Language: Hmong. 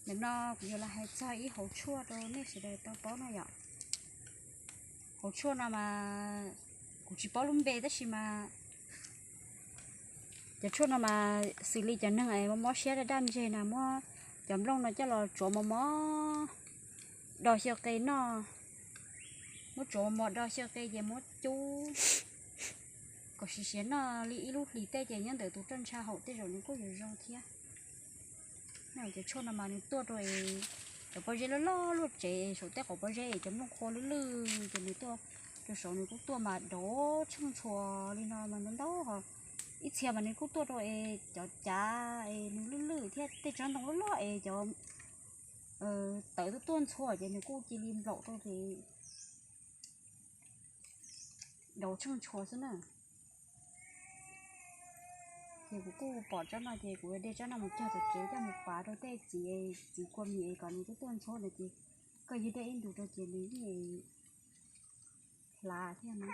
Nim no kuv yuav los hais txog ib hauv tshuaj rau nej sawv daws tau paub no yom. Hauv tshuaj no mas kuv tsis paub lub npe tab sis mas cov tshuaj no mas xws li cov neeg es mob mob siab daj daj ntseg na muab cov nplooj no coj los tsuav mos mos do xyaw qe noj. Muab tsuav mos mos do xyaw qe ces muab cub kom siav siav noj li ib lub hlis tej ces nyob ntawm tus roj ntsha haum tej zaum nws kuj yuav zoo thiab. Cov tshuaj no mas nws tuaj rau es cov pob zeb loj loj luaj tsev saum tej qhov pob zeb es cov nplooj qhuav lwj lwj ces nws tuaj rau saud nws kuj tuaj mas dov tsheej tshua li no mas ntau ntau ho. Ib txhia mas nws kuj tuaj rau es cov cav es nws lwj lwj thiab tej tsob ntoo loj loj es cov tawv tuaj tuaj ntxhua ces nws kuj cia li nplaum rau ces dov tsheej tshua xwb na. Ces kuv kuj pom tsob no ces kuv de tsob no mus cog tom tsev coj mus pav rau tej txiv, txiv kua mis es kom nws tuaj tuaj ntxhua no ces koj ywg dej ib ntus rau ces nws yeej hlav thiab na.